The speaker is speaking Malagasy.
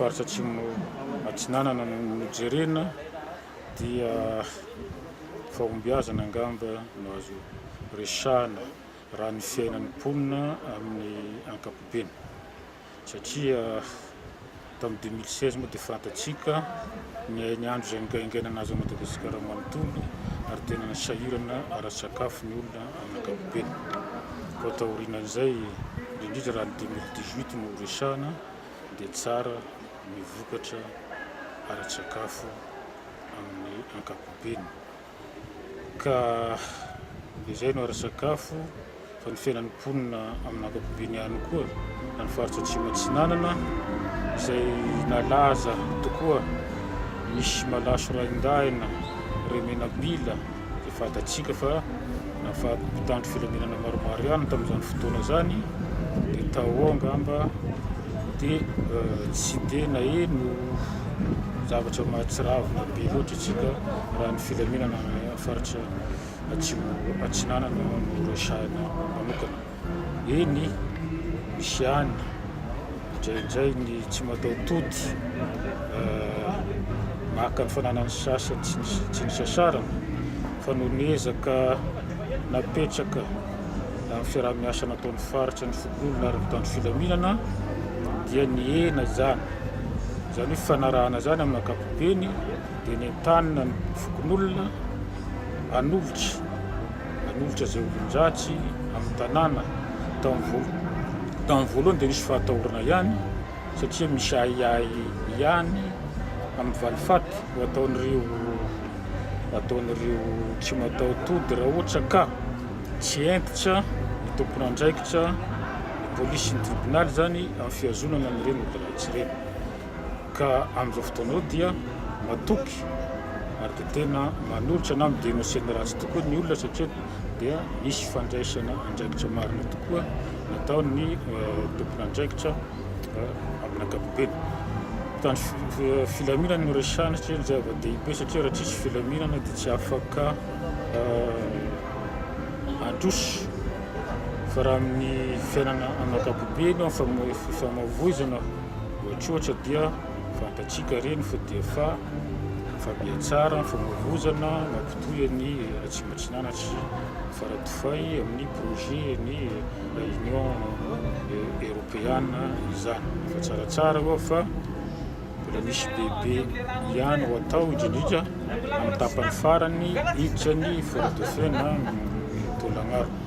Faritra Atsimo Atsinanana no nojerena dia fahombiazana angamba no azo resahana raha ny fiainan'ny mponina amin'ny ankapobeny satria tamin'ny 2016 moa dia fantatsika ny hain'andro izay nigaingainana azy ao Madagasikara manontolo ary tena nisahirana ara-tsakafo ny olona amin'ny ankapobeny. Koa taorianan'izay, indrindra raha ny 2018 no resahana dia tsara ny vokatra ara-tsakafo amin'ny ankapobeny. Ka izay no ara-tsakafo fa ny fiainan'ny mponina amin'ny ankapobeny ihany koa na ny faritra Atsimo Atsinanana izay nalaza tokoa misy malaso raindahina Remenabila izay fantatsika fa nahafaty mpitandro filaminana maromaro ihany tamin'izany fotoana izany dia tao angamba dia tsy dia naheno zavatra mahatsiravina be loatra isika raha ny filaminana faritra Atsimo Atsinanana no resahina manokana. Eny, misy ihany indraindray ny tsy mataho-tody maka ny fananan'ny sasany tsy nisasarana fa noho ny ezaka napetraka amin'ny fiaraha-miasa nataon'ny faritra, ny fokonolona ary ny mpitandro filaminana dia nihena izany. Izany hoe fifanarahana izany amin'ny ankapobeny dia nentanina ny fokonolona hanolotra hanolotra izay olon-dratsy amin'ny tanàna. Tamin'ny voalohany dia nisy fahatahorana ihany satria misy ahiahy ihany amin'ny valifaty ho ataon'ireo ataon'ireo tsy mataho-tody raha ohatra ka tsy hentitra ny tompon'andraikitra ny polisy sy ny tribonaly izany amin'ny fihazonana an'ireny olon-dratsy ireny. Ka amin'izao fotoana izao dia matoky ary dia tena manolotra na mi-denoncer ny ratsy tokoa ny olona satria dia misy fandraisana andraikitra marina tokoa nataon'ny tompon'andraikitra amin'ny ankapobeny. Mpitandro filaminana no resahana satria ny zava-dehibe satria raha tsisy filaminana dia tsy afaka handroso fa raha amin'ny fiainana amin'ny ankapobeny amin'ny fifamoivoizana Ohatrohatra dia fantatsika ireny fa dia fa fa mihatsara ny famoivozana mampitohy an'i Atsimo Atsinanana sy Faradofay amin'ny projet ny Union Europeana izany. Efa tsaratsara aloha fa mbola misy bebe ihany ho atao indrindrindra amin'ny tapany farany hiditra ny Faradofay na Taolagnaro.